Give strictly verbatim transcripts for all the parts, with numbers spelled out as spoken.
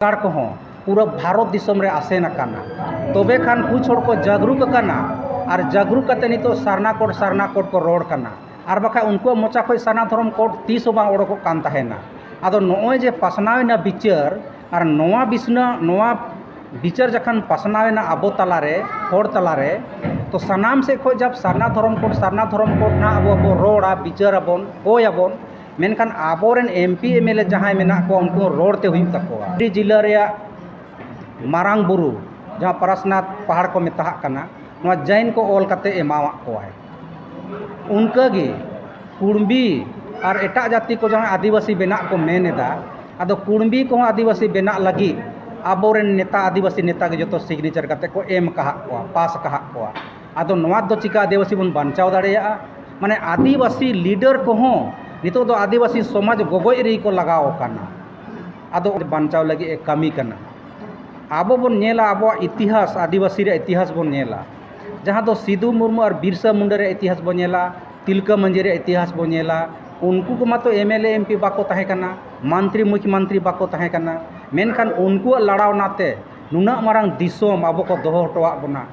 ᱥᱟᱱᱛᱟᱲ ᱠᱚᱦᱚᱸ ᱯᱩᱨᱟᱹ ᱵᱷᱟᱨᱚᱛ ᱫᱤᱥᱚᱢ ᱨᱮ ᱟᱥᱮᱱ ᱟᱠᱟᱱᱟ᱾ ᱛᱚᱵᱮ ᱠᱷᱟᱱ ᱠᱩᱪ ᱦᱚᱲ ᱠᱚ ᱡᱟᱜᱽᱨᱩᱠ ᱟᱠᱟᱱᱟ, ᱟᱨ ᱡᱟᱜᱽᱨᱩᱠ ᱠᱟᱛᱮ ᱱᱤᱛᱚᱜ ᱥᱟᱨᱱᱟ ᱠᱳᱰ, ᱥᱟᱨᱱᱟ ᱠᱳᱰ ᱠᱚ ᱨᱚᱲ ᱠᱟᱱᱟ᱾ ᱟᱨ ᱵᱟᱠᱷᱟᱡ ᱩᱱᱠᱩᱣᱟᱜ ᱢᱚᱪᱟ ᱠᱷᱚᱱ ᱥᱟᱨᱱᱟ ᱫᱷᱚᱨᱚᱢ ᱠᱳᱰ ᱛᱤᱥ ᱦᱚᱸ ᱵᱟᱝ ᱚᱰᱚᱠᱚᱜ ᱠᱟᱱ ᱛᱟᱦᱮᱱᱟ᱾ ᱟᱫᱚ ᱱᱚᱜᱼᱚᱭ ᱡᱮ ᱯᱟᱥᱱᱟᱣ ᱮᱱᱟ ᱵᱤᱪᱟᱹᱨ, ᱟᱨ ᱱᱚᱣᱟ ᱵᱤᱥᱱᱟ-, ᱱᱚᱣᱟ ᱵᱤᱪᱟᱹᱨ ᱡᱚᱠᱷᱚᱱ ᱯᱟᱥᱱᱟᱣ ᱮᱱᱟ ᱟᱵᱚ ᱛᱟᱞᱟᱨᱮ, ᱦᱚᱲ ᱛᱟᱞᱟᱨᱮ, ᱛᱚ ᱥᱟᱱᱟᱢ ᱥᱮᱫ ᱠᱷᱚᱱ ᱡᱟᱵ ᱥᱟᱨᱱᱟ ᱫᱷᱚᱨᱚᱢ ᱠᱳᱰ, ᱥᱟᱨᱱᱟ ᱫᱷᱚᱨᱚᱢ ᱠᱳᱰ ᱱᱟᱦᱟᱜ ᱟᱵᱚ ᱵᱚ ᱨᱚᱲᱟ, ᱵᱤᱪᱟᱹᱨ ᱟᱵᱚᱱ, ᱠᱚᱭ ᱟᱵᱚᱱ, ᱢᱮᱱᱠᱷᱟᱱ ᱟᱵᱚᱨᱮᱱ M P M L A ᱡᱟᱦᱟᱸᱭ ᱢᱮᱱᱟᱜ ᱠᱚᱣᱟ, ᱩᱱᱠᱩ ᱦᱚᱸ ᱨᱚᱲ ᱛᱮ ᱦᱩᱭᱩᱜ ᱛᱟᱠᱚᱣᱟ᱾ ᱟᱹᱰᱤ ᱡᱤᱞᱟᱹ ᱨᱮᱭᱟᱜ ᱢᱟᱨᱟᱝ ᱵᱩᱨᱩ, ᱡᱟᱦᱟᱸ ᱯᱟᱨᱟᱥᱱᱟᱛᱷ ᱯᱟᱦᱟᱲ ᱠᱚ ᱢᱮᱛᱟᱜ ᱠᱟᱱᱟ, ᱱᱚᱣᱟ ᱡᱟᱭᱤᱱ ᱠᱚ ᱚᱞ ᱠᱟᱛᱮ ᱮᱢᱟᱣᱟᱫ ᱠᱚᱣᱟᱭ᱾ ᱚᱱᱠᱟᱜᱮ ᱠᱩᱲᱢᱤ ᱟᱨ ᱮᱴᱟᱜ ᱡᱟᱹᱛᱤ ᱠᱚ ᱡᱟᱦᱟᱸ ᱟᱹᱫᱤᱵᱟᱹᱥᱤ ᱵᱮᱱᱟᱜ ᱠᱚ ᱢᱮᱱ ᱮᱫᱟ, ᱟᱫᱚ ᱠᱩᱲᱢᱤ ᱠᱚᱦᱚᱸ ᱟᱹᱫᱤᱵᱟᱹᱥᱤ ᱵᱮᱱᱟᱜ ᱞᱟᱹᱜᱤᱫ ᱟᱵᱚᱨᱮᱱ ᱱᱮᱛᱟ, ᱟᱹᱫᱤᱵᱟᱹᱥᱤ ᱱᱮᱛᱟ ᱜᱮ ᱡᱚᱛᱚ ᱥᱤᱜᱽᱱᱮᱪᱟᱨ ᱠᱟᱛᱮ ᱠᱚ ᱮᱢ ᱟᱠᱟᱫ ᱠᱚᱣᱟ, ᱯᱟᱥ ᱟᱠᱟᱫ ᱠᱚᱣᱟ᱾ ᱟᱫᱚ ᱱᱚᱣᱟ ᱫᱚ ᱪᱤᱠᱟ ᱟᱹᱫᱤᱵᱟᱹᱥᱤ ᱵᱚᱱ ᱵᱟᱧᱪᱟᱣ ᱫᱟᱲᱮᱭᱟᱜᱼᱟ? ᱢᱟᱱᱮ ᱟᱹᱫᱤᱵᱟᱹᱥᱤ ᱞᱤᱰᱟᱨ ᱠᱚᱦᱚᱸ ᱱᱤᱛᱚᱜ ᱫᱚ ᱟᱹᱫᱤᱵᱟᱹᱥᱤ ᱥᱚᱢᱟᱡᱽ ᱜᱚᱜᱚᱡ ᱨᱮᱜᱮ ᱠᱚ ᱞᱟᱜᱟᱣ ᱟᱠᱟᱱᱟ᱾ ᱟᱫᱚ ᱵᱟᱧᱪᱟᱣ ᱞᱟᱹᱜᱤᱫ ᱮ ᱠᱟᱹᱢᱤ ᱠᱟᱱᱟ᱾ ᱟᱵᱚ ᱵᱚᱱ ᱧᱮᱞᱟ, ᱟᱵᱚᱣᱟᱜ ᱤᱛᱤᱦᱟᱥ, ᱟᱹᱫᱤᱵᱟᱹᱥᱤ ᱨᱮᱭᱟᱜ ᱤᱛᱤᱦᱟᱥ ᱵᱚᱱ ᱧᱮᱞᱟ, ᱡᱟᱦᱟᱸ ᱫᱚ ᱥᱤᱫᱩ ᱢᱩᱨᱢᱩ ᱟᱨ ᱵᱤᱨᱥᱟ ᱢᱩᱱᱰᱟ ᱨᱮᱭᱟᱜ ᱤᱛᱤᱦᱟᱥ ᱵᱚᱱ ᱧᱮᱞᱟ, ᱛᱤᱞᱠᱟᱹ ᱢᱟᱹᱡᱷᱤ ᱨᱮᱭᱟᱜ ᱤᱛᱤᱦᱟᱥ ᱵᱚᱱ ᱧᱮᱞᱟ᱾ ᱩᱱᱠᱩ ᱠᱚ ᱢᱟᱛᱚ M L A, M P ᱵᱟᱠᱚ ᱛᱟᱦᱮᱸ ᱠᱟᱱᱟ, ᱢᱚᱱᱛᱨᱤ, ᱢᱩᱠᱷᱭᱚᱢᱚᱱᱛᱨᱤ ᱵᱟᱠᱚ ᱛᱟᱦᱮᱸ ᱠᱟᱱᱟ, ᱢᱮᱱᱠᱷᱟᱱ ᱩᱱᱠᱩᱣᱟᱜ ᱞᱟᱲᱟᱣᱱᱟ ᱛᱮ ᱱᱩᱱᱟᱹᱜ ᱢᱟᱨᱟᱝ ᱫᱤᱥᱚᱢ ᱟᱵᱚ ᱠᱚ ᱫᱚᱦᱚ ᱦᱚᱴᱚᱣᱟᱜ ᱵᱚᱱᱟ᱾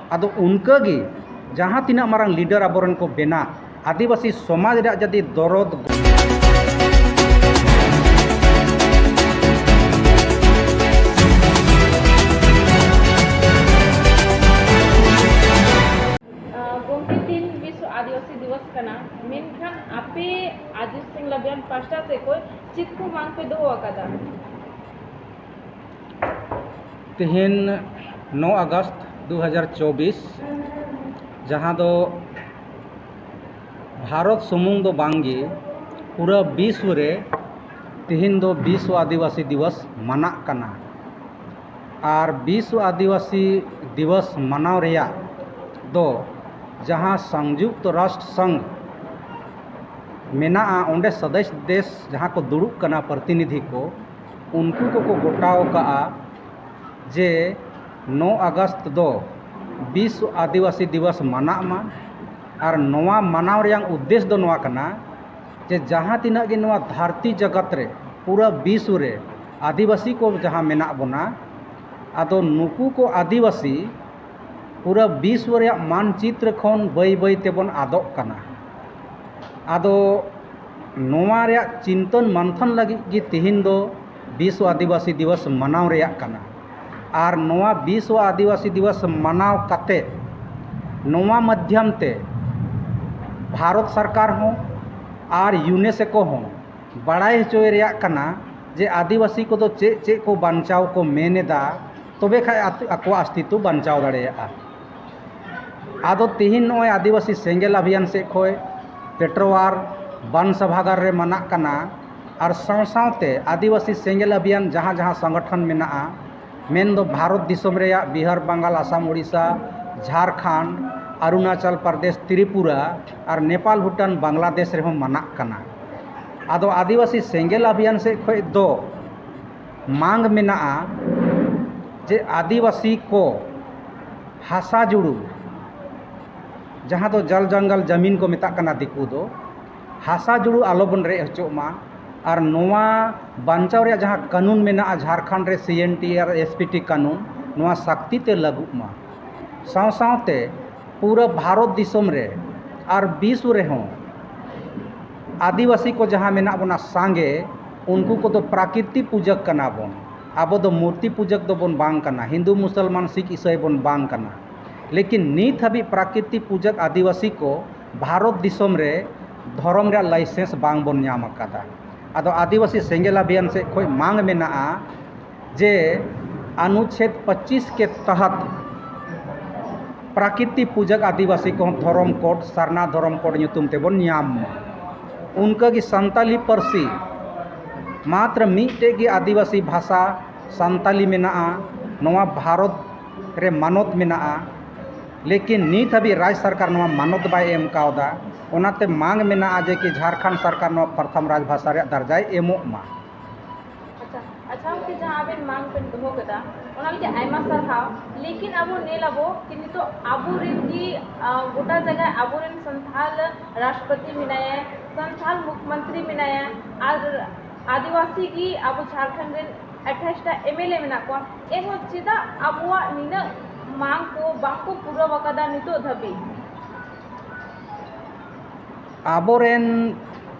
ᱟᱫᱚ ᱚᱱᱠᱟᱜᱮ ᱡᱟᱦᱟᱸ ᱛᱤᱱᱟᱹᱜ ᱢᱟᱨᱟᱝ ᱞᱤᱰᱟᱨ ᱟᱵᱚᱨᱮᱱ ᱠᱚ ᱵᱮᱱᱟᱜ, ᱟᱹᱫᱤᱵᱟᱹᱥᱤ ᱥᱚᱢᱟᱡᱽ ᱨᱮᱭᱟᱜ ᱡᱩᱫᱤ ᱫᱚᱨᱚᱫ ᱟᱸ, ᱜᱚᱢᱠᱮ, ᱛᱤᱦᱤᱧ ᱵᱤᱥᱣᱚ ᱟᱹᱫᱤᱵᱟᱹᱥᱤ ᱫᱤᱵᱚᱥ ᱠᱟᱱᱟ, ᱢᱮᱱᱠᱷᱟᱱ ᱟᱯᱮ ᱟᱡᱚ ᱥᱤᱝᱞᱟ ᱵᱮᱭᱟᱢ ᱯᱟᱥᱴᱟ ᱥᱮᱫ ᱠᱷᱚᱱ ᱪᱮᱫ ᱠᱚ ᱢᱟᱝ ᱯᱮ ᱫᱚᱦᱚ ᱟᱠᱟᱫᱟ? ᱛᱮᱦᱮᱧ ᱱᱚ ᱟᱜᱚᱥᱴ ᱫᱩ ᱦᱟᱡᱟᱨ ᱪᱚᱵᱵᱤᱥ, ᱡᱟᱦᱟᱸ ᱫᱚ ᱵᱷᱟᱨᱚᱛ ᱥᱩᱢᱩᱝ ᱫᱚ ᱵᱟᱝᱜᱮ, ᱯᱩᱨᱟᱹ ᱵᱤᱥᱣᱚ ᱨᱮ ᱛᱮᱦᱮᱧ ᱫᱚ ᱵᱤᱥᱣᱚ ᱟᱹᱫᱤᱵᱟᱹᱥᱤ ᱫᱤᱵᱚᱥ ᱢᱟᱱᱟᱜ ᱠᱟᱱᱟ᱾ ᱟᱨ ᱵᱤᱥᱣᱚ ᱟᱹᱫᱤᱵᱟᱹᱥᱤ ᱫᱤᱵᱚᱥ ᱢᱟᱱᱟᱣ ᱨᱮᱭᱟᱜ ᱫᱚ ᱡᱟᱦᱟᱸ ᱥᱚᱝᱭᱩᱠᱛᱚ ᱨᱟᱥᱴᱨ ᱥᱚᱝᱜᱷ ᱢᱮᱱᱟᱜᱼᱟ, ᱚᱸᱰᱮ ᱥᱚᱫᱚᱥᱭᱚ ᱫᱮᱥ ᱡᱟᱦᱟᱸ ᱠᱚ ᱫᱩᱲᱩᱵ ᱠᱟᱱᱟ, ᱯᱨᱚᱛᱤᱱᱤᱫᱷᱤ ᱠᱚ, ᱩᱱᱠᱩ ᱠᱚᱠᱚ ᱜᱚᱴᱟᱣ ᱠᱟᱜᱼᱟ ᱡᱮ ᱱᱚ ᱟᱜᱚᱥᱴ ᱫᱚ ᱵᱤᱥᱣᱚ ᱟᱹᱫᱤᱵᱟᱹᱥᱤ ᱫᱤᱵᱚᱥ ᱢᱟᱱᱟᱜ ᱢᱟ᱾ ᱟᱨ ᱱᱚᱣᱟ ᱢᱟᱱᱟᱣ ᱨᱮᱭᱟᱜ ᱩᱫᱽᱫᱮᱥ ᱫᱚ ᱱᱚᱣᱟ ᱠᱟᱱᱟ ᱡᱮ ᱡᱟᱦᱟᱸ ᱛᱤᱱᱟᱹᱜ ᱜᱮ ᱱᱚᱣᱟ ᱫᱷᱟᱹᱨᱛᱤ ᱡᱟᱠᱟᱛ ᱨᱮ, ᱯᱩᱨᱟᱹ ᱵᱤᱥᱣᱚ ᱨᱮ ᱟᱹᱫᱤᱵᱟᱹᱥᱤ ᱠᱚ ᱡᱟᱦᱟᱸ ᱢᱮᱱᱟᱜ ᱵᱚᱱᱟ, ᱟᱫᱚ ᱱᱩᱠᱩ ᱠᱚ ᱟᱹᱫᱤᱵᱟᱹᱥᱤ ᱯᱩᱨᱟᱹ ᱵᱤᱥᱣᱚ ᱨᱮᱭᱟᱜ ᱢᱟᱱᱪᱤᱛᱨᱚ ᱠᱷᱚᱱ ᱵᱟᱹᱭ ᱵᱟᱹᱭ ᱛᱮᱵᱚᱱ ᱟᱫᱚᱜ ᱠᱟᱱᱟ᱾ ᱟᱫᱚ ᱱᱚᱣᱟ ᱨᱮᱭᱟᱜ ᱪᱤᱱᱛᱟᱹᱱ ᱢᱟᱱᱛᱷᱟᱱ ᱞᱟᱹᱜᱤᱫ ᱜᱮ ᱛᱤᱦᱤᱧ ᱫᱚ ᱵᱤᱥᱣᱚ ᱟᱹᱫᱤᱵᱟᱹᱥᱤ ᱫᱤᱵᱚᱥ ᱢᱟᱱᱟᱣ ᱨᱮᱭᱟᱜ ᱠᱟᱱᱟ᱾ ᱟᱨ ᱱᱚᱣᱟ ᱵᱤᱥᱣᱚ ᱟᱹᱫᱤᱵᱟᱹᱥᱤ ᱫᱤᱵᱚᱥ ᱢᱟᱱᱟᱣ ᱠᱟᱛᱮ ᱱᱚᱣᱟ ᱢᱟᱫᱽᱫᱷᱚᱢ ᱛᱮ ᱵᱷᱟᱨᱚᱛ ᱥᱚᱨᱠᱟᱨ ᱦᱚᱸ ᱟᱨ ᱭᱩᱱᱮᱥᱮᱠᱳ ᱦᱚᱸ ᱵᱟᱲᱟᱭ ᱦᱚᱪᱚᱭ ᱨᱮᱭᱟᱜ ᱠᱟᱱᱟ ᱡᱮ ᱟᱹᱫᱤᱵᱟᱹᱥᱤ ᱠᱚᱫᱚ ᱪᱮᱫ ᱪᱮᱫ ᱠᱚ ᱵᱟᱧᱪᱟᱣ ᱠᱚ ᱢᱮᱱ ᱮᱫᱟ, ᱛᱚᱵᱮ ᱠᱷᱟᱡ ᱟᱛ-, ᱟᱠᱚᱣᱟᱜ ᱚᱥᱛᱤᱛᱛᱚ ᱵᱟᱧᱪᱟᱣ ᱫᱟᱲᱮᱭᱟᱜᱼᱟ᱾ ᱟᱫᱚ ᱛᱤᱦᱤᱧ ᱱᱚᱜᱼᱚᱭ ᱟᱹᱫᱤᱵᱟᱹᱥᱤ ᱥᱮᱸᱜᱮᱞ ᱟᱵᱷᱤᱭᱟᱱ ᱥᱮᱫ ᱠᱷᱚᱱ ᱯᱮᱴᱨᱳᱣᱟᱨ ᱵᱟᱱ ᱥᱟᱵᱷᱟᱜᱟᱨ ᱨᱮ ᱢᱟᱱᱟᱜ ᱠᱟᱱᱟ, ᱟᱨ ᱥᱟᱶ ᱥᱟᱶᱛᱮ ᱟᱹᱫᱤᱵᱟᱹᱥᱤ ᱥᱮᱸᱜᱮᱞ ᱟᱵᱷᱤᱭᱟᱱ ᱡᱟᱦᱟᱸ ᱡᱟᱦᱟᱸ ᱥᱚᱝᱜᱚᱴᱷᱚᱱ ᱢᱮᱱᱟᱜᱼᱟ, ᱢᱮᱱᱫᱚ ᱵᱷᱟᱨᱚᱛ ᱫᱤᱥᱚᱢ ᱨᱮᱭᱟᱜ ᱵᱤᱦᱟᱨ, ᱵᱟᱝᱜᱟᱞ, ᱟᱥᱟᱢ, ᱳᱰᱤᱥᱟ, ᱡᱷᱟᱲᱠᱷᱚᱸᱰ, ᱚᱨᱩᱱᱟᱪᱚᱞ ᱯᱨᱚᱫᱮᱥ, ᱛᱨᱤᱯᱩᱨᱟ ᱟᱨ ᱱᱮᱯᱟᱞ, ᱵᱷᱩᱴᱟᱱ, ᱵᱟᱝᱞᱟᱫᱮᱥ ᱨᱮᱦᱚᱸ ᱢᱟᱱᱟᱜ ᱠᱟᱱᱟ᱾ ᱟᱫᱚ ᱟᱹᱫᱤᱵᱟᱹᱥᱤ ᱥᱮᱸᱜᱮᱞ ᱟᱵᱷᱤᱭᱟᱱ ᱥᱮᱫ ᱠᱷᱚᱱ ᱫᱚ ᱢᱟᱝ ᱢᱮᱱᱟᱜᱼᱟ ᱡᱮ ᱟᱹᱫᱤᱵᱟᱹᱥᱤ ᱠᱚ ᱦᱟᱥᱟ ᱡᱩᱲᱩ, ᱡᱟᱦᱟᱸ ᱫᱚ ᱡᱚᱞ ᱡᱚᱝᱜᱚᱞ ᱡᱟᱢᱤᱱ ᱠᱚ ᱢᱮᱛᱟᱜ ᱠᱟᱱᱟ ᱫᱤᱠᱩ ᱫᱚ, ᱦᱟᱥᱟ ᱡᱩᱲᱩ ᱟᱞᱚ ᱵᱚᱱ ᱨᱮᱡ ᱦᱚᱪᱚᱜ ᱢᱟ᱾ ᱟᱨ ᱱᱚᱣᱟ ᱵᱟᱧᱪᱟᱣ ᱨᱮᱭᱟᱜ ᱡᱟᱦᱟᱸ ᱠᱟᱹᱱᱩᱱ ᱢᱮᱱᱟᱜᱼᱟ ᱡᱷᱟᱲᱠᱷᱚᱸᱰ ᱨᱮ, ᱥᱤ ᱮᱱ ᱴᱤ ᱟᱨ ᱮᱥ ᱯᱤ ᱴᱤ ᱠᱟᱹᱱᱩᱱ, ᱱᱚᱣᱟ ᱥᱟᱹᱠᱛᱤ ᱛᱮ ᱞᱟᱹᱜᱩᱜ ᱢᱟ᱾ ᱥᱟᱶ ᱥᱟᱶᱛᱮ ᱯᱩᱨᱟᱹ ᱵᱷᱟᱨᱚᱛ ᱫᱤᱥᱚᱢ ᱨᱮ ᱟᱨ ᱵᱤᱥᱣ ᱨᱮᱦᱚᱸ ᱟᱹᱫᱤᱵᱟᱹᱥᱤ ᱠᱚ ᱡᱟᱦᱟᱸ ᱢᱮᱱᱟᱜ ᱵᱚᱱᱟ ᱥᱟᱸᱜᱮ, ᱩᱱᱠᱩ ᱠᱚᱫᱚ ᱯᱨᱟᱠᱨᱤᱛᱤ ᱯᱩᱡᱟᱹ ᱠᱟᱱᱟ ᱵᱚᱱ᱾ ᱟᱵᱚ ᱫᱚ ᱢᱩᱨᱛᱤ ᱯᱩᱡᱟᱹ ᱫᱚᱵᱚᱱ ᱵᱟᱝ ᱠᱟᱱᱟ, ᱦᱤᱱᱫᱩ, ᱢᱩᱥᱚᱞᱢᱟᱱ, ᱥᱤᱠᱷ, ᱤᱥᱟᱹᱭ ᱵᱚᱱ ᱵᱟᱝ ᱠᱟᱱᱟ᱾ ᱞᱮᱠᱤᱱ ᱱᱤᱛ ᱦᱟᱹᱵᱤᱡ ᱯᱨᱟᱠᱨᱤᱛᱤ ᱯᱩᱡᱟᱹ ᱟᱹᱫᱤᱵᱟᱹᱥᱤ ᱠᱚ ᱵᱷᱟᱨᱚᱛ ᱫᱤᱥᱚᱢ ᱨᱮ ᱫᱷᱚᱨᱚᱢ ᱨᱮᱭᱟᱜ ᱞᱟᱭᱥᱮᱱᱥ ᱵᱟᱝ ᱵᱚᱱ ᱧᱟᱢ ᱟᱠᱟᱫᱟ᱾ ᱟᱫᱚ ᱟᱹᱫᱤᱵᱟᱹᱥᱤ ᱥᱮᱸᱜᱮᱞ ᱟᱵᱷᱤᱭᱟᱱ ᱥᱮᱫ ᱠᱷᱚᱱ ᱢᱟᱝ ᱢᱮᱱᱟᱜᱼᱟ ᱡᱮ ᱚᱱᱩᱪᱷᱮᱫ ᱯᱚᱸᱪᱤᱥ ᱠᱮ ᱛᱟᱦᱟᱛ ᱯᱨᱟᱠᱨᱤᱛᱤ ᱯᱩᱡᱟᱹ ᱟᱹᱫᱤᱵᱟᱹᱥᱤ ᱠᱚᱦᱚᱸ ᱫᱷᱚᱨᱚᱢ ᱠᱳᱰ, ᱥᱟᱨᱱᱟ ᱫᱷᱚᱨᱚᱢ ᱠᱳᱰ ᱧᱩᱛᱩᱢ ᱛᱮᱵᱚᱱ ᱧᱟᱢ ᱢᱟ᱾ ᱚᱱᱠᱟᱜᱮ ᱥᱟᱱᱛᱟᱞᱤ ᱯᱟᱹᱨᱥᱤ ᱢᱟᱛᱨᱚ ᱢᱤᱫᱴᱮᱡ ᱜᱮ ᱟᱹᱫᱤᱵᱟᱹᱥᱤ ᱵᱷᱟᱥᱟ ᱥᱟᱱᱛᱟᱞᱤ ᱢᱮᱱᱟᱜᱼᱟ, ᱱᱚᱣᱟ ᱵᱷᱟᱨᱚᱛ ᱨᱮ ᱢᱟᱱᱚᱛ ᱢᱮᱱᱟᱜᱼᱟ, ᱞᱮᱠᱤᱱ ᱱᱤᱛ ᱦᱟᱹᱵᱤᱡ ᱨᱟᱡᱽ ᱥᱚᱨᱠᱟᱨ ᱱᱚᱣᱟ ᱢᱟᱱᱚᱛ ᱵᱟᱭ ᱮᱢ ᱠᱟᱣᱫᱟ᱾ ᱚᱱᱟᱛᱮ ᱢᱟᱝ ᱢᱮᱱᱟᱜᱼᱟ ᱡᱮ ᱠᱤ ᱡᱷᱟᱲᱠᱷᱚᱸᱰ ᱥᱚᱨᱠᱟᱨ ᱱᱚᱣᱟ ᱯᱨᱚᱛᱷᱚᱢ ᱨᱟᱡᱽ ᱵᱷᱟᱥᱟ ᱨᱮᱭᱟᱜ ᱫᱟᱨᱡᱟᱭ ᱮᱢᱚᱜ ᱢᱟ᱾ ᱟᱪᱪᱷᱟ, ᱟᱪᱪᱷᱟ, ᱜᱚᱢᱠᱮ, ᱡᱟᱦᱟᱸ ᱟᱵᱮᱱ ᱢᱟᱝ ᱵᱮᱱ ᱫᱚᱦᱚ ᱠᱮᱫᱟ, ᱚᱱᱟ ᱞᱟᱹᱜᱤᱫ ᱟᱭᱢᱟ ᱥᱟᱨᱦᱟᱣ᱾ ᱞᱮᱠᱤᱱ ᱟᱵᱚ ᱧᱮᱞ ᱟᱵᱚ ᱠᱤ ᱱᱤᱛᱚᱜ ᱟᱵᱚᱨᱮᱱ ᱜᱮ, ᱟ, ᱜᱚᱴᱟ ᱡᱟᱭᱜᱟ ᱟᱵᱚᱨᱮᱱ ᱥᱟᱱᱛᱷᱟᱞ ᱨᱟᱥᱴᱨᱚᱯᱚᱛᱤ ᱢᱮᱱᱟᱭᱟ, ᱥᱟᱱᱛᱷᱟᱞ ᱢᱩᱠᱷᱭᱚᱢᱚᱱᱛᱨᱤ ᱢᱮᱱᱟᱭᱟ, ᱟᱨ ᱟᱹᱫᱤᱵᱟᱹᱥᱤ ᱜᱮ ᱟᱵᱚ ᱡᱷᱟᱲᱠᱷᱚᱸᱰ ᱨᱮᱱ ᱟᱴᱷᱟᱥ ᱴᱟ ᱮᱢ ᱮᱞ ᱮ ᱢᱮᱱᱟᱜ ᱠᱚᱣᱟ, ᱮᱱᱦᱚᱸ ᱪᱮᱫᱟᱜ ᱟᱵᱚᱣᱟᱜ ᱱᱤᱱᱟᱹᱜ ᱢᱟᱝ ᱠᱚ ᱵᱟᱝ ᱠᱚ ᱯᱩᱨᱟᱹᱣ ᱟᱠᱟᱫᱟ ᱱᱤᱛᱚᱜ ᱫᱷᱟᱹᱵᱤᱡ? ᱟᱵᱚᱨᱮᱱ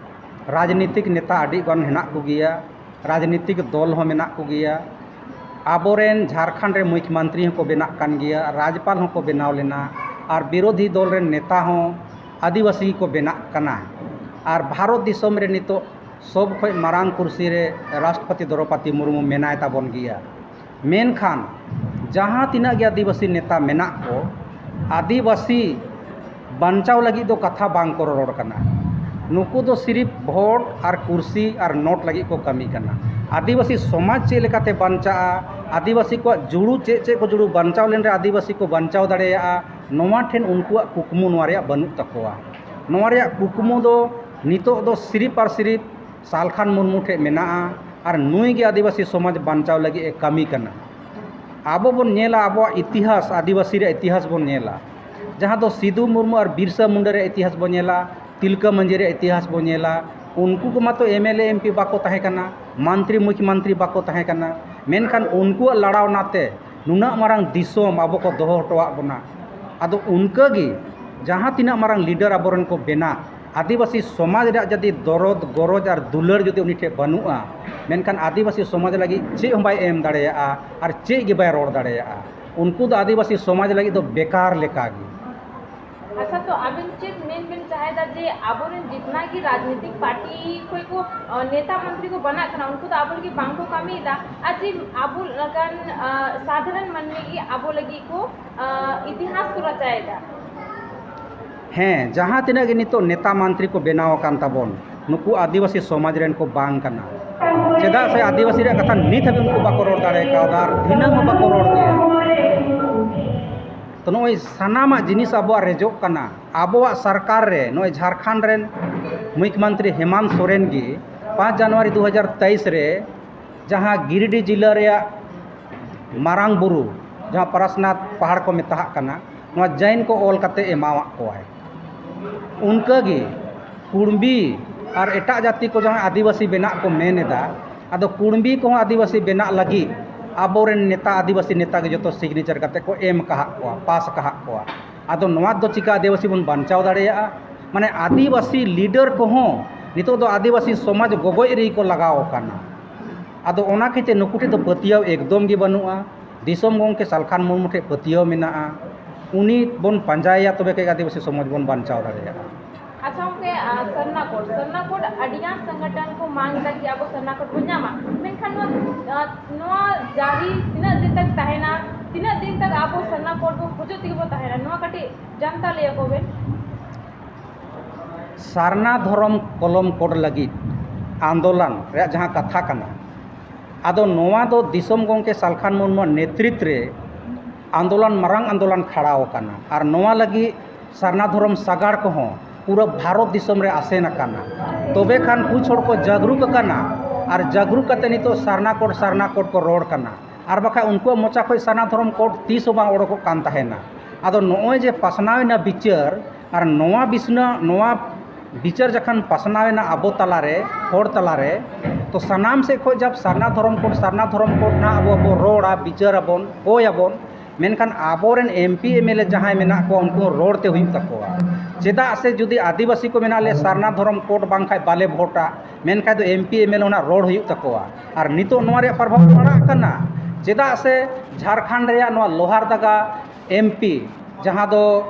ᱨᱟᱡᱽᱱᱤᱛᱤᱠ ᱱᱮᱛᱟ ᱟᱹᱰᱤ ᱜᱟᱱ ᱦᱮᱱᱟᱜ ᱠᱚᱜᱮᱭᱟ, ᱨᱟᱡᱽᱱᱤᱛᱤᱠ ᱫᱚᱞ ᱦᱚᱸ ᱢᱮᱱᱟᱜ ᱠᱚᱜᱮᱭᱟ᱾ ᱟᱵᱚᱨᱮᱱ ᱡᱷᱟᱲᱠᱷᱚᱸᱰ ᱨᱮ ᱢᱩᱠᱷᱭᱚᱢᱚᱱᱛᱨᱤ ᱦᱚᱸᱠᱚ ᱵᱮᱱᱟᱜ ᱠᱟᱱ ᱜᱮᱭᱟ, ᱨᱟᱡᱽᱯᱟᱞ ᱦᱚᱸᱠᱚ ᱵᱮᱱᱟᱣ ᱞᱮᱱᱟ, ᱟᱨ ᱵᱤᱨᱳᱫᱷᱤ ᱫᱚᱞ ᱨᱮᱱ ᱱᱮᱛᱟ ᱦᱚᱸ ᱟᱹᱫᱤᱵᱟᱹᱥᱤ ᱜᱮᱠᱚ ᱵᱮᱱᱟᱜ ᱠᱟᱱᱟ᱾ ᱟᱨ ᱵᱷᱟᱨᱚᱛ ᱫᱤᱥᱚᱢ ᱨᱮ ᱱᱤᱛᱚᱜ ᱥᱚᱵ ᱠᱷᱚᱡ ᱢᱟᱨᱟᱝ ᱠᱩᱨᱥᱤ ᱨᱮ ᱨᱟᱥᱴᱨᱚᱯᱚᱛᱤ ᱫᱨᱚᱣᱯᱚᱫᱤ ᱢᱩᱨᱢᱩ ᱢᱮᱱᱟᱭ ᱛᱟᱵᱚᱱ ᱜᱮᱭᱟ᱾ ᱢᱮᱱᱠᱷᱟᱱ ᱡᱟᱦᱟᱸ ᱛᱤᱱᱟᱹᱜ ᱜᱮ ᱟᱹᱫᱤᱵᱟᱹᱥᱤ ᱱᱮᱛᱟ ᱢᱮᱱᱟᱜ ᱠᱚ, ᱟᱹᱫᱤᱵᱟᱹᱥᱤ ᱵᱟᱧᱪᱟᱣ ᱞᱟᱹᱜᱤᱫ ᱫᱚ ᱠᱟᱛᱷᱟ ᱵᱟᱝ ᱠᱚ ᱨᱚᱨᱚᱲ ᱠᱟᱱᱟ᱾ ᱱᱩᱠᱩ ᱫᱚ ᱥᱤᱨᱤᱯ ᱵᱷᱳᱴ ᱟᱨ ᱠᱩᱨᱥᱤ ᱟᱨ ᱱᱳᱴ ᱞᱟᱹᱜᱤᱫ ᱠᱚ ᱠᱟᱹᱢᱤ ᱠᱟᱱᱟ᱾ ᱟᱹᱫᱤᱵᱟᱹᱥᱤ ᱥᱚᱢᱟᱡᱽ ᱪᱮᱫ ᱞᱮᱠᱟᱛᱮ ᱵᱟᱧᱪᱟᱜᱼᱟ, ᱟᱹᱫᱤᱵᱟᱹᱥᱤ ᱠᱚᱣᱟᱜ ᱡᱩᱲᱩ ᱪᱮᱫ ᱪᱮᱫ ᱠᱚ ᱡᱩᱲᱩ ᱵᱟᱧᱪᱟᱣ ᱞᱮᱱᱨᱮ ᱟᱹᱫᱤᱵᱟᱹᱥᱤ ᱠᱚ ᱵᱟᱧᱪᱟᱣ ᱫᱟᱲᱮᱭᱟᱜᱼᱟ, ᱱᱚᱣᱟ ᱴᱷᱮᱱ ᱩᱱᱠᱩᱣᱟᱜ ᱠᱩᱠᱢᱩ ᱱᱚᱣᱟ ᱨᱮᱭᱟᱜ ᱵᱟᱹᱱᱩᱜ ᱛᱟᱠᱚᱣᱟ᱾ ᱱᱚᱣᱟ ᱨᱮᱭᱟᱜ ᱠᱩᱠᱢᱩ ᱫᱚ ᱱᱤᱛᱚᱜ ᱫᱚ ᱥᱤᱨᱤᱯ ᱟᱨ ᱥᱤᱨᱤᱯ ᱥᱟᱞᱠᱷᱟᱱ ᱢᱩᱨᱢᱩ ᱴᱷᱮᱱ ᱢᱮᱱᱟᱜᱼᱟ, ᱟᱨ ᱱᱩᱭ ᱜᱮ ᱟᱹᱫᱤᱵᱟᱹᱥᱤ ᱥᱚᱢᱟᱡᱽ ᱵᱟᱧᱪᱟᱣ ᱞᱟᱹᱜᱤᱫ ᱮ ᱠᱟᱹᱢᱤ ᱠᱟᱱᱟ᱾ ᱟᱵᱚ ᱵᱚᱱ ᱧᱮᱞᱟ, ᱟᱵᱚᱣᱟᱜ ᱤᱛᱤᱦᱟᱥ, ᱟᱹᱫᱤᱵᱟᱹᱥᱤ ᱨᱮᱭᱟᱜ ᱤᱛᱤᱦᱟᱥ ᱵᱚᱱ ᱧᱮᱞᱟ, ᱡᱟᱦᱟᱸ ᱫᱚ ᱥᱤᱫᱩ ᱢᱩᱨᱢᱩ ᱟᱨ ᱵᱤᱨᱥᱟ ᱢᱩᱱᱰᱟ ᱨᱮᱭᱟᱜ ᱤᱛᱤᱦᱟᱥ ᱵᱚᱱ ᱧᱮᱞᱟ, ᱛᱤᱞᱠᱟᱹ ᱢᱟᱹᱡᱷᱤ ᱨᱮᱭᱟᱜ ᱤᱛᱤᱦᱟᱥ ᱵᱚᱱ ᱧᱮᱞᱟ, ᱩᱱᱠᱩ ᱠᱚ ᱢᱟᱛᱚ M L A, M P ᱵᱟᱠᱚ ᱛᱟᱦᱮᱸ ᱠᱟᱱᱟ, ᱢᱚᱱᱛᱨᱤ, ᱢᱩᱠᱷᱭᱚᱢᱚᱱᱛᱨᱤ ᱵᱟᱠᱚ ᱛᱟᱦᱮᱸ ᱠᱟᱱᱟ, ᱢᱮᱱᱠᱷᱟᱱ ᱩᱱᱠᱩᱣᱟᱜ ᱞᱟᱲᱟᱣᱱᱟ ᱛᱮ ᱱᱩᱱᱟᱹᱜ ᱢᱟᱨᱟᱝ ᱫᱤᱥᱚᱢ ᱟᱵᱚ ᱠᱚ ᱫᱚᱦᱚ ᱦᱚᱴᱚᱣᱟᱜ ᱵᱚᱱᱟ᱾ ᱟᱫᱚ ᱚᱱᱠᱟᱜᱮ ᱡᱟᱦᱟᱸ ᱛᱤᱱᱟᱹᱜ ᱢᱟᱨᱟᱝ ᱞᱤᱰᱟᱨ ᱟᱵᱚᱨᱮᱱ ᱠᱚ ᱵᱮᱱᱟᱜ, ᱟᱹᱫᱤᱵᱟᱹᱥᱤ ᱥᱚᱢᱟᱡᱽ ᱨᱮᱭᱟᱜ ᱡᱩᱫᱤ ᱫᱚᱨᱚᱫ, ᱜᱚᱨᱚᱡᱽ ᱟᱨ ᱫᱩᱞᱟᱹᱲ ᱡᱩᱫᱤ ᱩᱱᱤ ᱴᱷᱮᱱ ᱵᱟᱹᱱᱩᱜᱼᱟ, ᱢᱮᱱᱠᱷᱟᱱ ᱟᱹᱫᱤᱵᱟᱹᱥᱤ ᱥᱚᱢᱟᱡᱽ ᱞᱟᱹᱜᱤᱫ ᱪᱮᱫ ᱦᱚᱸ ᱵᱟᱭ ᱮᱢ ᱫᱟᱲᱮᱭᱟᱜᱼᱟ ᱟᱨ ᱪᱮᱫ ᱜᱮ ᱵᱟᱭ ᱨᱚᱲ ᱫᱟᱲᱮᱭᱟᱜᱼᱟ᱾ ᱩᱱᱠᱩ ᱫᱚ ᱟᱹᱫᱤᱵᱟᱹᱥᱤ ᱥᱚᱢᱟᱡᱽ ᱞᱟᱹᱜᱤᱫ ᱫᱚ ᱵᱮᱠᱟᱨ ᱞᱮᱠᱟᱜᱮ᱾ ᱟᱪᱪᱷᱟ, ᱛᱚ ᱟᱵᱮᱱ ᱪᱮᱫ ᱢᱮᱱ ᱵᱮᱱ ᱪᱟᱦᱮᱫᱟ ᱡᱮ ᱟᱵᱚᱨᱮᱱ ᱡᱤᱛᱱᱟ ᱜᱮ ᱨᱟᱡᱽᱱᱤᱛᱤᱠ ᱯᱟᱨᱴᱤ ᱠᱷᱚᱡ ᱠᱚ, ᱟᱸ, ᱱᱮᱛᱟ ᱢᱚᱱᱛᱨᱤ ᱠᱚ ᱵᱟᱱᱟᱜ ᱠᱟᱱᱟ, ᱩᱱᱠᱩ ᱫᱚ ᱟᱵᱚ ᱞᱟᱹᱜᱤᱫ ᱵᱟᱝ ᱠᱚ ᱠᱟᱹᱢᱤᱭᱮᱫᱟ? ᱟᱨ ᱡᱮ ᱟᱵᱚ ᱞᱮᱠᱟᱱ, ᱟᱸ, ᱥᱟᱫᱷᱟᱨᱚᱱ ᱢᱟᱹᱱᱢᱤ ᱜᱮ ᱟᱵᱚ ᱞᱟᱹᱜᱤᱫ ᱠᱚ, ᱟᱸ, ᱤᱛᱤᱦᱟᱥ ᱠᱚ ᱨᱟᱪᱟᱭᱮᱫᱟ? ᱦᱮᱸ, ᱡᱟᱦᱟᱸ ᱛᱤᱱᱟᱹᱜ ᱜᱮ ᱱᱤᱛᱚᱜ ᱱᱮᱛᱟ ᱢᱚᱱᱛᱨᱤ ᱠᱚ ᱵᱮᱱᱟᱣ ᱟᱠᱟᱱ ᱛᱟᱵᱚᱱ, ᱱᱩᱠᱩ ᱟᱹᱫᱤᱵᱟᱹᱥᱤ ᱥᱚᱢᱟᱡᱽ ᱨᱮᱱ ᱠᱚ ᱵᱟᱝ ᱠᱟᱱᱟ᱾ ᱪᱮᱫᱟᱜ ᱥᱮ ᱟᱹᱫᱤᱵᱟᱹᱥᱤ ᱨᱮᱭᱟᱜ ᱠᱟᱛᱷᱟ ᱱᱤᱛ ᱦᱟᱹᱵᱤᱡ ᱩᱱᱠᱩ ᱵᱟᱠᱚ ᱨᱚᱲ ᱫᱟᱲᱮ ᱠᱟᱣᱫᱟ ᱟᱨ ᱫᱷᱤᱱᱟᱹᱝ ᱦᱚᱸ ᱵᱟᱠᱚ ᱨᱚᱲ ᱜᱮᱭᱟ᱾ ᱛᱚ, ᱱᱚᱜᱼᱚᱭ ᱥᱟᱱᱟᱢᱟᱜ ᱡᱤᱱᱤᱥ ᱟᱵᱚᱣᱟᱜ ᱨᱮᱡᱚᱜ ᱠᱟᱱᱟ᱾ ᱟᱵᱚᱣᱟᱜ ᱥᱚᱨᱠᱟᱨ ᱨᱮ ᱱᱚᱜᱼᱚᱭ ᱡᱷᱟᱲᱠᱷᱚᱸᱰ ᱨᱮᱱ ᱢᱩᱠᱷᱭᱚᱢᱚᱱᱛᱨᱤ ᱦᱮᱢᱟᱱᱛ ᱥᱚᱨᱮᱱ ᱜᱮ ᱯᱟᱸᱪ ᱡᱟᱱᱩᱣᱟᱨᱤ ᱫᱩ ᱦᱟᱡᱟᱨ ᱛᱮᱭᱤᱥ ᱨᱮ ᱡᱟᱦᱟᱸ ᱜᱤᱨᱤᱰᱤ ᱡᱤᱞᱟᱹ ᱨᱮᱭᱟᱜ ᱢᱟᱨᱟᱝ ᱵᱩᱨᱩ, ᱡᱟᱦᱟᱸ ᱯᱟᱨᱟᱥᱱᱟᱛᱷ ᱯᱟᱦᱟᱲ ᱠᱚ ᱢᱮᱛᱟᱜ ᱠᱟᱱᱟ, ᱱᱚᱣᱟ ᱡᱟᱭᱤᱱ ᱠᱚ ᱚᱞ ᱠᱟᱛᱮ ᱮᱢᱟᱣᱟᱫ ᱠᱚᱣᱟᱭ᱾ ᱚᱱᱠᱟᱜᱮ ᱠᱩᱲᱢᱤ ᱟᱨ ᱮᱴᱟᱜ ᱡᱟᱹᱛᱤ ᱠᱚ ᱡᱟᱦᱟᱸ ᱟᱹᱫᱤᱵᱟᱹᱥᱤ ᱵᱮᱱᱟᱜ ᱠᱚ ᱢᱮᱱ ᱮᱫᱟ, ᱟᱫᱚ ᱠᱩᱲᱢᱤ ᱠᱚᱦᱚᱸ ᱟᱹᱫᱤᱵᱟᱹᱥᱤ ᱵᱮᱱᱟᱜ ᱞᱟᱹᱜᱤᱫ ᱟᱵᱚᱨᱮᱱ ᱱᱮᱛᱟ ᱟᱹᱫᱤᱵᱟᱹᱥᱤ ᱱᱮᱛᱟ ᱜᱮ ᱡᱚᱛᱚ ᱥᱤᱜᱽᱱᱮᱪᱟᱨ ᱠᱟᱛᱮ ᱠᱚ ᱮᱢ ᱟᱠᱟᱫ ᱠᱚᱣᱟ, ᱯᱟᱥ ᱟᱠᱟᱫ ᱠᱚᱣᱟ᱾ ᱟᱫᱚ ᱱᱚᱣᱟ ᱫᱚ ᱪᱤᱠᱟ ᱟᱹᱫᱤᱵᱟᱹᱥᱤ ᱵᱚᱱ ᱵᱟᱧᱪᱟᱣ ᱫᱟᱲᱮᱭᱟᱜᱼᱟ? ᱢᱟᱱᱮ ᱟᱹᱫᱤᱵᱟᱹᱥᱤ ᱞᱤᱰᱟᱨ ᱠᱚᱦᱚᱸ ᱱᱤᱛᱚᱜ ᱫᱚ ᱟᱹᱫᱤᱵᱟᱹᱥᱤ ᱥᱚᱢᱟᱡᱽ ᱜᱚᱜᱚᱡ ᱨᱮᱜᱮ ᱠᱚ ᱞᱟᱜᱟᱣ ᱟᱠᱟᱱᱟ᱾ ᱟᱫᱚ ᱚᱱᱟ ᱠᱷᱟᱹᱛᱤᱨ ᱱᱩᱠᱩ ᱴᱷᱮᱱ ᱫᱚ ᱯᱟᱹᱛᱭᱟᱹᱣ ᱮᱠᱫᱚᱢ ᱜᱮ ᱵᱟᱹᱱᱩᱜᱼᱟ᱾ ᱫᱤᱥᱚᱢ ᱜᱚᱢᱠᱮ ᱥᱟᱞᱠᱷᱟᱱ ᱢᱩᱨᱢᱩ ᱴᱷᱮᱱ ᱯᱟᱹᱛᱭᱟᱹᱣ ᱢᱮᱱᱟᱜᱼᱟ᱾ ᱩᱱᱤ ᱵᱚᱱ ᱯᱟᱸᱡᱟᱭᱮᱭᱟ, ᱛᱚᱵᱮ ᱠᱷᱟᱱ ᱟᱹᱫᱤᱵᱟᱹᱥᱤ ᱥᱚᱢᱟᱡᱽ ᱵᱚᱱ ᱵᱟᱧᱪᱟᱣ ᱫᱟᱲᱮᱭᱟᱜᱼᱟ᱾ ᱟᱪᱪᱷᱟ ᱜᱚᱢᱠᱮ, ᱟᱨ ᱥᱟᱨᱱᱟ ᱠᱳᱰ, ᱥᱟᱨᱱᱟ ᱠᱳᱰ ᱟᱹᱰᱤᱜᱟᱱ ᱥᱚᱝᱜᱚᱴᱷᱚᱱ ᱠᱚ ᱢᱟᱝ ᱮᱫᱟ ᱠᱤ ᱟᱵᱚ ᱥᱟᱨᱱᱟ ᱠᱳᱰ ᱵᱚᱱ ᱧᱟᱢᱟ, ᱢᱮᱱᱠᱷᱟᱱ ᱱᱚᱣᱟ, ᱟᱨ ᱱᱚᱣᱟ ᱡᱟᱹᱨᱤ ᱛᱤᱱᱟᱹᱜ ᱫᱤᱱ ᱛᱟᱠ ᱛᱟᱦᱮᱱᱟ, ᱛᱤᱱᱟᱹᱜ ᱫᱤᱱ ᱛᱟᱠ ᱟᱵᱚ ᱥᱟᱨᱱᱟ ᱠᱳᱰ ᱵᱚᱱ ᱠᱷᱚᱡᱚᱜ ᱛᱮᱜᱮ ᱵᱚᱱ ᱛᱟᱦᱮᱱᱟ, ᱱᱚᱣᱟ ᱠᱟᱹᱴᱤᱡ ᱡᱟᱱᱛᱟ ᱞᱟᱹᱭ ᱟᱠᱚ ᱵᱮᱱ᱾ ᱥᱟᱨᱱᱟ ᱫᱷᱚᱨᱚᱢ ᱠᱚᱞᱚᱢ ᱠᱳᱰ ᱞᱟᱹᱜᱤᱫ ᱟᱱᱫᱳᱞᱚᱱ ᱨᱮᱭᱟᱜ ᱡᱟᱦᱟᱸ ᱠᱟᱛᱷᱟ ᱠᱟᱱᱟ, ᱟᱫᱚ ᱱᱚᱣᱟ ᱫᱚ ᱫᱤᱥᱚᱢ ᱜᱚᱢᱠᱮ ᱥᱟᱞᱠᱷᱟᱱ ᱢᱩᱨᱢᱩᱣᱟᱜ ᱱᱮᱛᱨᱤᱛ ᱨᱮ ᱟᱱᱫᱳᱞᱚᱱ, ᱢᱟᱨᱟᱝ ᱟᱱᱫᱳᱞᱚᱱ ᱠᱷᱟᱲᱟᱣ ᱟᱠᱟᱱᱟ᱾ ᱟᱨ ᱱᱚᱣᱟ ᱞᱟᱹᱜᱤᱫ ᱥᱟᱨᱱᱟ ᱫᱷᱚᱨᱚᱢ ᱥᱟᱜᱟᱲ ᱠᱚᱦᱚᱸ ᱯᱩᱨᱟᱹ ᱵᱷᱟᱨᱚᱛ ᱫᱤᱥᱚᱢ ᱨᱮ ᱟᱥᱮᱱ ᱟᱠᱟᱱᱟ᱾ ᱛᱚᱵᱮ ᱠᱷᱟᱱ ᱠᱩᱪ ᱦᱚᱲ ᱠᱚ ᱡᱟᱜᱽᱨᱩᱠ ᱟᱠᱟᱱᱟ, ᱟᱨ ᱡᱟᱜᱽᱨᱩᱠ ᱠᱟᱛᱮ ᱱᱤᱛᱚᱜ ᱥᱟᱨᱱᱟ ᱠᱳᱰ, ᱥᱟᱨᱱᱟ ᱠᱳᱰ ᱠᱚ ᱨᱚᱲ ᱠᱟᱱᱟ᱾ ᱟᱨ ᱵᱟᱠᱷᱟᱡ ᱩᱱᱠᱩᱣᱟᱜ ᱢᱚᱪᱟ ᱠᱷᱚᱱ ᱥᱟᱨᱱᱟ ᱫᱷᱚᱨᱚᱢ ᱠᱳᱰ ᱛᱤᱥ ᱦᱚᱸ ᱵᱟᱝ ᱚᱰᱚᱠᱚᱜ ᱠᱟᱱ ᱛᱟᱦᱮᱱᱟ᱾ ᱟᱫᱚ ᱱᱚᱜᱼᱚᱭ ᱡᱮ ᱯᱟᱥᱱᱟᱣ ᱮᱱᱟ ᱵᱤᱪᱟᱹᱨ, ᱟᱨ ᱱᱚᱣᱟ ᱵᱤᱥᱱᱟᱹ, ᱱᱚᱣᱟ ᱵᱤᱪᱟᱹᱨ ᱡᱚᱠᱷᱚᱱ ᱯᱟᱥᱱᱟᱣ ᱮᱱᱟ ᱟᱵᱚ ᱛᱟᱞᱟᱨᱮ, ᱦᱚᱲ ᱛᱟᱞᱟᱨᱮ, ᱛᱚ ᱥᱟᱱᱟᱢ ᱥᱮᱫ ᱠᱷᱚᱱ ᱡᱟᱵ ᱥᱟᱨᱱᱟ ᱫᱷᱚᱨᱚᱢ ᱠᱳᱰ, ᱥᱟᱨᱱᱟ ᱫᱷᱚᱨᱚᱢ ᱠᱳᱰ ᱱᱟᱦᱟᱜ ᱟᱵᱚ ᱵᱚ ᱨᱚᱲᱟ, ᱵᱤᱪᱟᱹᱨ ᱟᱵᱚᱱ, ᱦᱳᱭ ᱟᱵᱚᱱ, ᱢᱮᱱᱠᱷᱟᱱ ᱟᱵᱚᱨᱮᱱ M P M L A ᱡᱟᱦᱟᱸᱭ ᱢᱮᱱᱟᱜ ᱠᱚᱣᱟ, ᱩᱱᱠᱩ ᱦᱚᱸ ᱨᱚᱲ ᱛᱮ ᱦᱩᱭᱩᱜ ᱛᱟᱠᱚᱣᱟ᱾ ᱪᱮᱫᱟᱜ ᱥᱮ ᱡᱩᱫᱤ ᱟᱹᱫᱤᱵᱟᱹᱥᱤ ᱠᱚ ᱢᱮᱱᱟᱜ ᱞᱮᱭᱟ, ᱥᱟᱨᱱᱟ ᱫᱷᱚᱨᱚᱢ ᱠᱳᱰ ᱵᱟᱝᱠᱷᱟᱡ ᱵᱟᱞᱮ ᱵᱷᱳᱴᱟ, ᱢᱮᱱᱠᱷᱟᱡ ᱫᱚ M P M L A ᱦᱚᱸ ᱱᱟᱜ ᱨᱚᱲ ᱦᱩᱭᱩᱜ ᱛᱟᱠᱚᱣᱟ᱾ ᱟᱨ ᱱᱤᱛᱚᱜ ᱱᱚᱣᱟ ᱨᱮᱭᱟᱜ ᱯᱨᱚᱵᱷᱟᱵᱽ ᱯᱟᱲᱟᱜ ᱠᱟᱱᱟ᱾ ᱪᱮᱫᱟᱜ ᱥᱮ ᱡᱷᱟᱲᱠᱷᱚᱸᱰ ᱨᱮᱭᱟᱜ ᱱᱚᱣᱟ ᱞᱳᱦᱟᱨᱫᱟᱜᱟ ᱮᱢ ᱯᱤ, ᱡᱟᱦᱟᱸ ᱫᱚ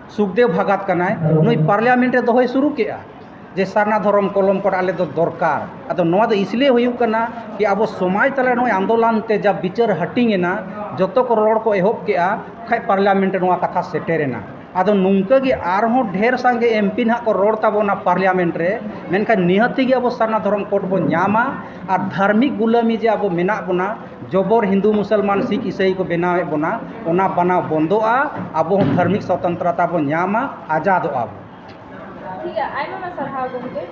ᱥᱩᱠᱫᱮᱵᱽ ᱵᱷᱟᱜᱟᱛ ᱠᱟᱱᱟᱭ, ᱱᱩᱭ ᱯᱟᱨᱞᱤᱭᱟᱢᱮᱱᱴ ᱨᱮ ᱫᱚᱦᱚᱭ ᱥᱩᱨᱩ ᱠᱮᱜᱼᱟ ᱡᱮ ᱥᱟᱨᱱᱟ ᱫᱷᱚᱨᱚᱢ ᱠᱚᱞᱚᱢ ᱠᱳᱰ ᱟᱞᱮ ᱫᱚ ᱫᱚᱨᱠᱟᱨ᱾ ᱟᱫᱚ ᱱᱚᱣᱟ ᱫᱚ ᱤᱥᱞᱤᱭᱮ ᱦᱩᱭᱩᱜ ᱠᱟᱱᱟ ᱠᱤ ᱟᱵᱚ ᱥᱚᱢᱟᱡᱽ ᱛᱟᱞᱟ ᱱᱚᱜᱼᱚᱭ ᱟᱱᱫᱳᱞᱚᱱ ᱛᱮ ᱡᱟ ᱵᱤᱪᱟᱹᱨ ᱦᱟᱹᱴᱤᱧ ᱮᱱᱟ, ᱡᱚᱛᱚ ᱠᱚ ᱨᱚᱲ ᱠᱚ ᱮᱦᱚᱵ ᱠᱮᱜᱼᱟ, ᱠᱷᱟᱡ ᱯᱟᱨᱞᱤᱭᱟᱢᱮᱱᱴ ᱨᱮ ᱱᱚᱣᱟ ᱠᱟᱛᱷᱟ ᱥᱮᱴᱮᱨ ᱮᱱᱟ᱾ ᱟᱫᱚ ᱱᱚᱝᱠᱟ ᱜᱮ ᱟᱨᱦᱚᱸ ᱰᱷᱮᱨ ᱥᱟᱸᱜᱮ ᱮᱢ ᱯᱤ ᱱᱟᱦᱟᱜ ᱠᱚ ᱨᱚᱲ ᱛᱟᱵᱚᱱᱟ ᱯᱟᱨᱞᱤᱭᱟᱢᱮᱱᱴ ᱨᱮ, ᱢᱮᱱᱠᱷᱟᱱ ᱱᱤᱦᱟᱹᱛᱤ ᱜᱮ ᱟᱵᱚ ᱥᱟᱨᱱᱟ ᱫᱷᱚᱨᱚᱢ ᱠᱳᱰ ᱵᱚᱱ ᱧᱟᱢᱟ᱾ ᱟᱨ ᱫᱷᱟᱨᱢᱤᱠ ᱜᱩᱞᱟᱹᱢᱤ ᱡᱮ ᱟᱵᱚ ᱢᱮᱱᱟᱜ ᱵᱚᱱᱟ, ᱡᱚᱵᱚᱨ ᱦᱤᱱᱫᱩ ᱢᱩᱥᱚᱞᱢᱟᱱ ᱥᱤᱠᱷ ᱤᱥᱟᱹᱭ ᱠᱚ ᱵᱮᱱᱟᱣᱮᱫ ᱵᱚᱱᱟ, ᱚᱱᱟ ᱵᱟᱱᱟᱣ ᱵᱚᱱᱫᱚᱜᱼᱟ᱾ ᱟᱵᱚ ᱦᱚᱸ ᱫᱷᱟᱨᱢᱤᱠ ᱥᱚᱛᱚᱱᱛᱨᱚᱛᱟ ᱵᱚᱱ ᱧᱟᱢᱟ, ᱟᱡᱟᱫᱚᱜᱼᱟ ᱵᱚᱱ᱾ ᱴᱷᱤᱠ ᱜᱮᱭᱟ, ᱟᱭᱢᱟ ᱟᱭᱢᱟ ᱥᱟᱨᱦᱟᱣ ᱜᱚᱢᱠᱮ᱾